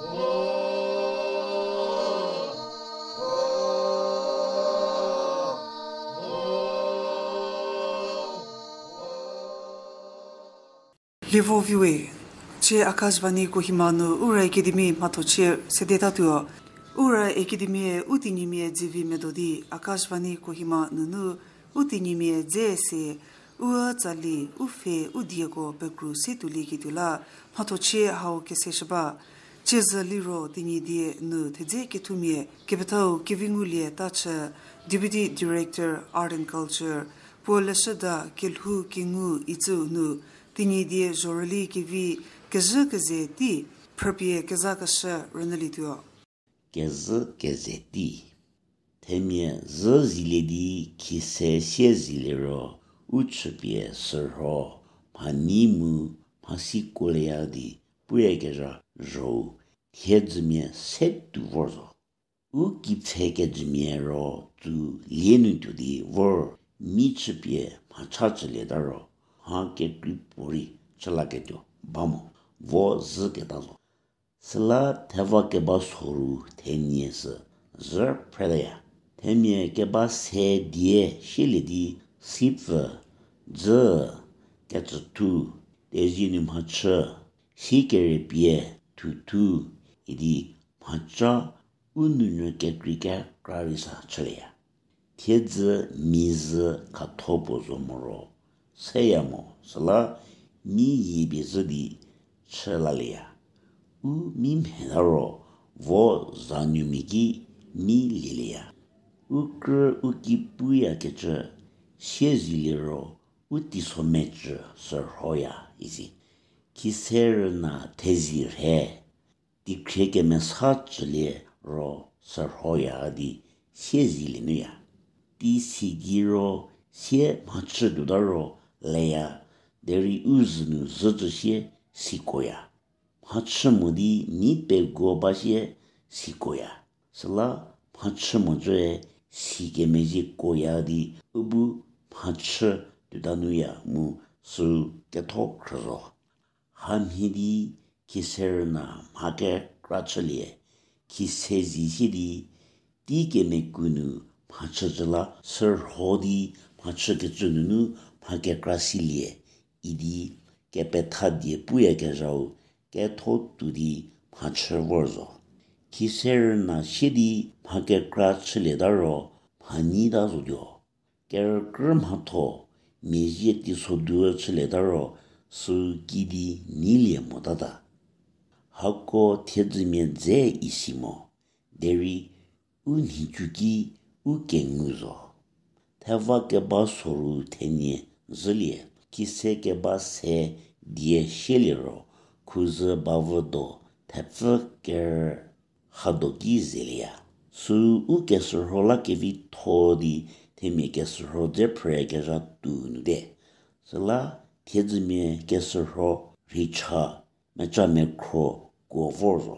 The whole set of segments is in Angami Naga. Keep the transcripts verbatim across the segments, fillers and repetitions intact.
Lievo viwe, cie Akashvani Kohima nu Ura Academy mhathochie sedetatuo. Ura Academy-e u tenyimia dze vi medo di Akashvani Kohima nunu u tenyimia dze se u tsali u pfhe u dieko pekru se tuolieketuo la mhathochie hau keseshü ba. Ciezü liro Tenyidie nu thedze kethumia kepethau Kevingulie Tachü, Deputy Director Art and Culture, puo leshüda Kelhou Kengu itsüu nu Tenyidie zhorüli kevi kezhü keze tei phrüpie kezakeshü rünyülietuo. Kezhü keze tei. Themia zhü zilie di khise sie zilie ro u chüpie sürho, mhanyi mu mhasi kuolieya di puyakezha zhou thiedzümia se tuo vor zo. U kipfhe kejümia ro tsu lie nu tuo di vor mi chüpie mhacha chülieta ro mha kekrei puorei chülaketuo ba mo vo zhüketa zo. Süla theva keba soru thenie sü zhü phretaya. Themia keba se die shielie di sipfü, dzü, kecüthu, tezie nu mhachü, sikerepie, thuthu, idi mhaca u nounyü kekrei kekra rei sa chülieya. Thiedzü mizhü khatho puo zo mo ro seya mo süla mi yiepie zhü di chü lalieya. U mi mheta ro vo zanuomia ki mi lielieya. U krü u ki puyakecü sie zilie ro u teiso mecü sürhoya izi. Khise rüna thezi rhe teikhrie kemesa cülie ro sürhoya di sie zilie nuya. Tei si gei ro sie mhachü tuota ro leya, derei u zhü nu zhücü sie sikoya. Mhachü mo di mi pekuo ba sie sikoya. Süla mhachü mocüe si kemezhie kuoya di u bu mhachü tuota nuya mu süu ketho khrü zo. Hamhie di khise rüna mha kekra chülie, khise zi sie di tei kemeku nu mhachücü la sürho di mhachükecü nunu mha kekra silie, idi kepetha die puyakezhau ketho tuo di mhachü vor zo. Khise rüna sie di mha kekra chülieta ro mha nyita zotuo. Kerükrü mhatho mia zie teiso duo chülieta ro süu kidi nyilie motata. Hako thiedzümia dze isi mo, derei u nhicuki u kengu zo. Theva keba soru thenie zhülie, khise keba se die shielie ro khuzhü bavü do thepfü ker hado ki zelieya. Süu u kesürho la kevitho di themia kesürho dze phrüyakezha tuo nu te. Süla thiedzümia kesürho rheicha meca mekhro kuo vor zo.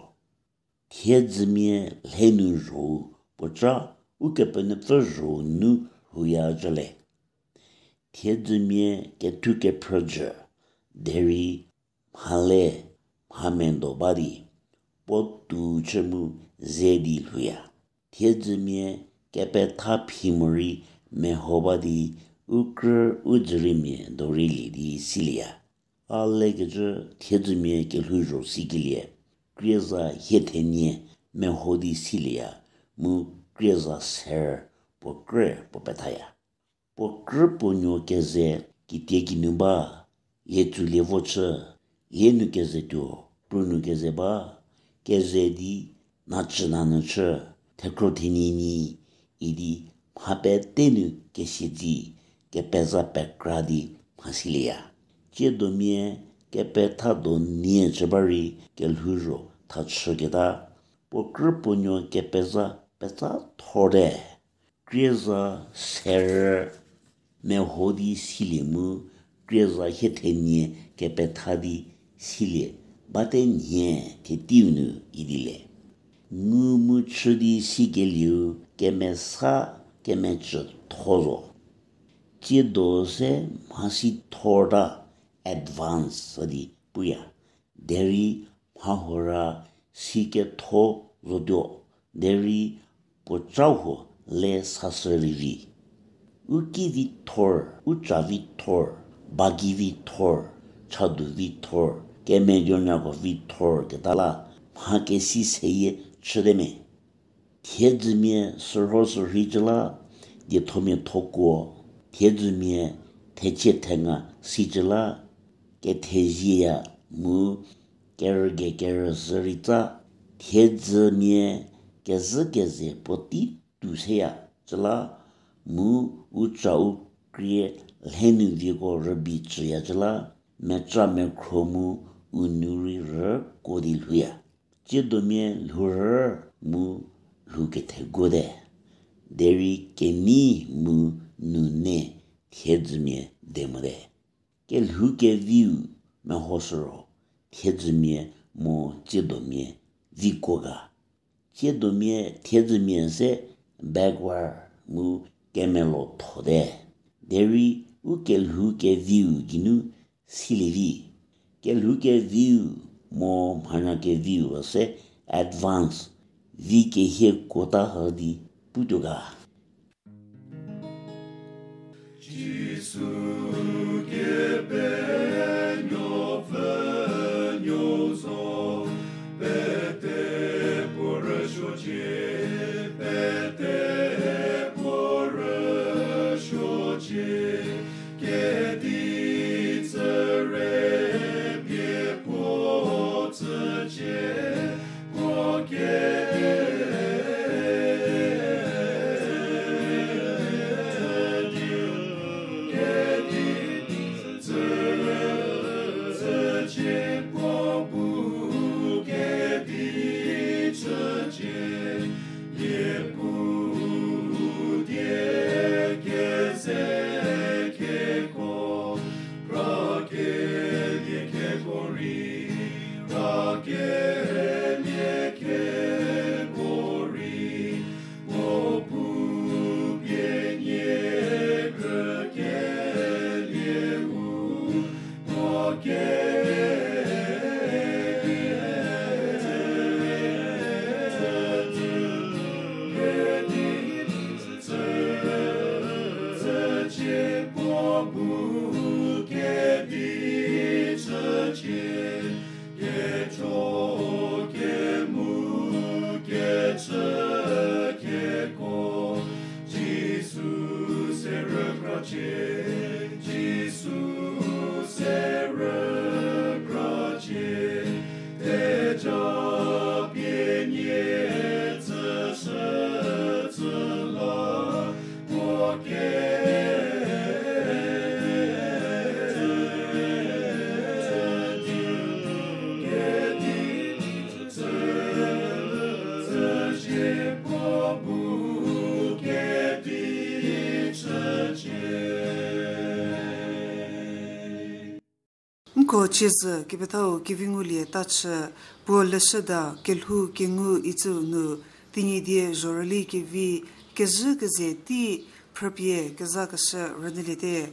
Thiedzümia lhe nu zhou puoca Ukepenuopfü zhou nu rhuyacülie. Thiedzümia kethu kephrüjü, derei mhale mhamedo ba di, puo tou chü mu ze di lhouya. Thiedzümia kepetha phi morei meho ba di, u krü u dzüriemia dorei lie di silieya. A lekecü thiedzümia kelhouzho sikelie, krieza hie thenie meho di silieya, mu krieza ser puo krü puo pethaya. Puo krü puo nuo keze kitie kinu ba, lie tsu lie vo chü, lie nu keze tuo, pru nu keze ba, keze di, na cü na nyü chü, thekhro thenyi nyi, idi mha pete nu kesiedzi, kepeza pekra di mhasilieya. Tsiedomia kepetha do nie chü ba rei kelhouzho thachüketa, puo krü puo nuo kepeza petsa thorte. Krieza serü meho di silie mu, krieza hie thenie kepetha di silie, bate nhie thie teiu nu idi le. Ngu mu chü di sikelieu kemesa kemecütho zo. Tsiedo se mhasi thorta advance sa di puya. Derei mha hora si ketho zotuo, derei puo ca huo le sashü rei vi. U ki vi thor, u ca vi thor, bagi vi thor, chadu vi thor, kemejo nyako vi thor keta la mha kesi seyie chüte me. Thiedzümia sürho sürhicü la diethomia thokuo, thiedzümia thechie thenga sicü la ketheziya mu kerüge kerüzhü rei tsa, thiedzümia kezhü keze puotei tou seya cü la mu u ca u krie lhenu vieko rübei cüya cü la, meca mekhro mu u nu rei rükuo di lhouya. Tsiedomia lhourü mu lhou ketheguote, derei kenei mu nune thiedzümia de mote. Kelhou keviu mehoshü ro thiedzümia mo tsiedomia vikuo ga. Tsiedomia thiedzümia se backward mu kemelo thote, derei u kelhou keviu geinu silie vi. Kelhou keviu mo mhanya keviu se advance vi kehiekuota hü di putuo ga. Jisu kepenuopfü nuo zo, pete puo rüsuocie, pete puo rüsuocie, kedi tsüre pie puo tsücie, puo ke Nko chiezü kepethau kevi ngulie ta chü, puo leshüda kelhou kengu itsü nu, Tenyidie zhorüli kevi kezhü keze tei phrüpie kezakeshü rünyüliete.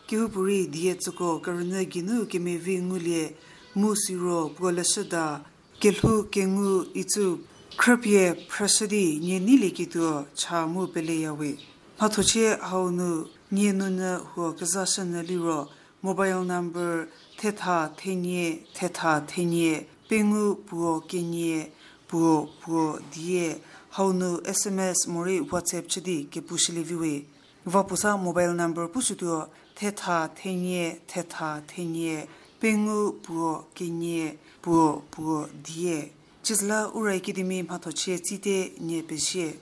Kehoupuorei die tsüko kerünyü geinu kemevi ngulie, mu siro puo leshüda kelhou kengu itsü khrüpie phrüshü di nie neilieketuo cha mu peleyawe. Mhathochie hau nu nie nunyü huo kezashünyü liro, mobile number thetha thenie thetha thenie pengou puo kenie puo puo die, hau nu S M S morei WhatsApp chü di kepushülieviwe. Va puo sa mobile number pushütuo, thetha thenie thetha thenie pengou puo kenie puo puo die. Chizüla Ura Academy mhathochie tsite nie pezie.